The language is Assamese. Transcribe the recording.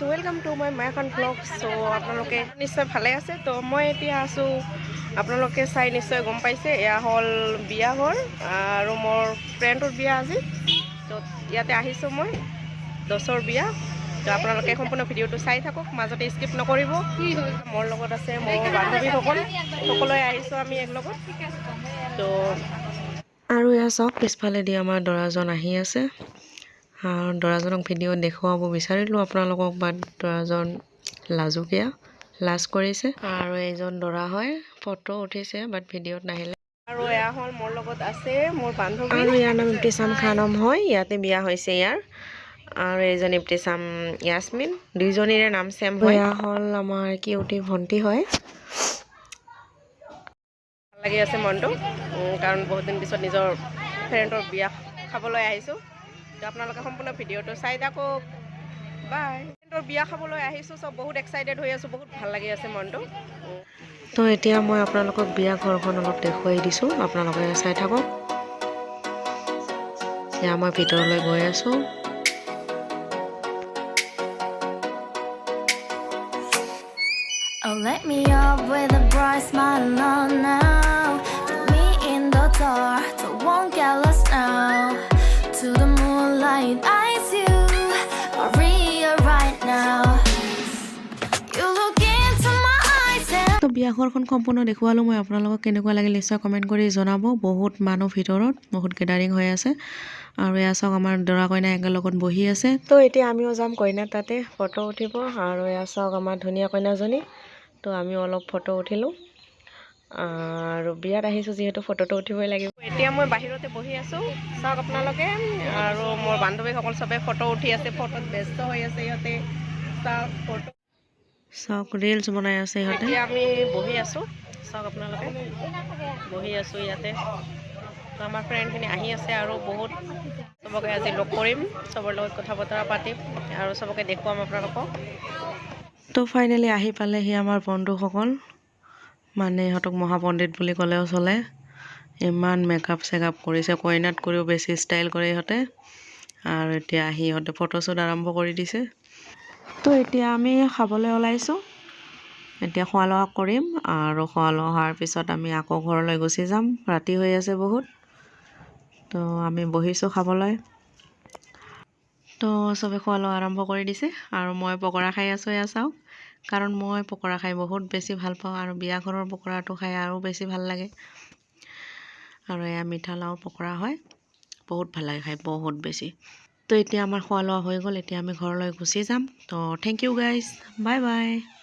Welcome to my Mayakan vlog. চ' আপোনালোকে নিশ্চয় ভালে আছে। তো মই এতিয়া আছোঁ, আপোনালোকে চাই নিশ্চয় গম পাইছে, এয়া হ'ল বিয়া ঘৰ আৰু মোৰ ফ্ৰেণ্ডৰ বিয়া আজি। তো ইয়াতে আহিছোঁ মই, দছৰ বিয়া। তো আপোনালোকে সম্পূৰ্ণ ভিডিঅ'টো চাই থাকক, মাজতে স্কিপ নকৰিব। মোৰ লগত আছে মোৰ বান্ধৱীসকল, সকলোৱে আহিছোঁ আমি একলগত। তো আৰু এয়া চাওক, পিছফালেদি আমাৰ দৰাজন আহি আছে। আৰু দৰাজনক ভিডিঅ' দেখুৱাব বিচাৰিলোঁ আপোনালোকক, বাট দৰাজন লাজুকীয়া, লাজ কৰিছে। আৰু এইজন দৰা হয়, ফটো উঠিছে, বাট ভিডিঅ'ত নাহিলে। আৰু এয়া হ'ল মোৰ লগত আছে মোৰ বান্ধৱী। আৰু ইয়াৰ নাম ইফতিচাম খানম হয়, ইয়াতে বিয়া হৈছে ইয়াৰ। আৰু এইজন ইফতিচাম য়াছমিন, দুইজনীৰে নাম চেম হয়। এয়া হ'ল আমাৰ কিউটি ভণ্টি হয়। ভাল লাগি আছে মনটো, কাৰণ বহুত দিন পিছত নিজৰ ফ্ৰেণ্ডৰ বিয়া খাবলৈ আহিছোঁ। তো আপোনালোকে সম্পূৰ্ণ ভিডিঅ'টো চাই থাকক। বাই। ফ্ৰেণ্ডৰ বিয়া খাবলৈ আহিছোঁ, চব বহুত এক্সাইটেড হৈ আছোঁ, বহুত ভাল লাগি আছে মনটো। তো এতিয়া মই আপোনালোকক বিয়া ঘৰখন অলপ দেখুৱাই দিছোঁ, আপোনালোকে চাই থাকক। এয়া মই ভিতৰলৈ গৈ আছোঁ। Oh, light me up with a bright smile on now. Put me in the dark, so won't get lost now. To the moonlight, eyes you are real right now. You look into my eyes and তো বিয়া ঘৰখন সম্পূৰ্ণ দেখুৱালোঁ মই আপোনালোকক। কেনেকুৱা লাগিল নিশ্চয় কমেণ্ট কৰি জনাব। বহুত মানুহ ভিতৰত, বহুত গেডাৰিং হৈ আছে। আৰু এয়া চাওক, আমাৰ দৰা কইনা একেলগত বহি আছে। তো এতিয়া আমিও যাম কইনা তাতে ফটো উঠিব। আৰু এয়া চাওক, আমাৰ ধুনীয়া কইনাজনী। তো আমিও অলপ ফটো উঠিলোঁ আৰু বিয়াত আহিছোঁ যিহেতু ফটোটো উঠিবই লাগিব। এতিয়া মই বাহিৰতে বহি আছোঁ, চাওক আপোনালোকে। আৰু মোৰ বান্ধৱীসকল চবে ফটো উঠি আছে, ফটোত ব্যস্ত হৈ আছে ইহঁতে। চাওক ফটো। চাওক, ৰিলচ বনাই আছে ইহঁতে। এতিয়া আমি বহি আছোঁ, চাওক আপোনালোকে, বহি আছোঁ ইয়াতে। তো আমাৰ ফ্ৰেণ্ডখিনি আহি আছে আৰু বহুত চবকে আজি লগ কৰিম, চবৰ লগত কথা বতৰা পাতিম আৰু চবকে দেখুৱাম আপোনালোকক। তো ফাইনেলি আহি পালেহি আমাৰ বন্ধুসকল। মানে ইহঁতক মহাপণ্ডিত বুলি ক'লেও চলে। ইমান মেকআপ চেকআপ কৰিছে, কইনাত কৰিও বেছি ষ্টাইল কৰে ইহঁতে। আৰু এতিয়া আহি ইহঁতে ফটোশ্বুট আৰম্ভ কৰি দিছে। তো এতিয়া আমি খাবলৈ ওলাইছোঁ। এতিয়া খোৱা লোৱা কৰিম আৰু খোৱা লোৱা হোৱাৰ পিছত আমি আকৌ ঘৰলৈ গুচি যাম। ৰাতি হৈ আছে বহুত। তো আমি বহিছোঁ খাবলৈ। তো চবে খোৱা লোৱা আৰম্ভ কৰি দিছে আৰু মই পকৰা খাই আছোঁ, এয়া চাওক। কাৰণ মই পকৰা খাই বহুত বেছি ভাল পাওঁ আৰু বিয়া ঘৰৰ পকৰাটো খাই আৰু বেছি ভাল লাগে। আৰু এয়া মিঠা লাওৰ পকৰা হয়, বহুত ভাল লাগে খাই, বহুত বেছি। তো এতিয়া আমাৰ খোৱা লোৱা হৈ গ'ল, এতিয়া আমি ঘৰলৈ গুচি যাম। তো thank you guys, bye bye.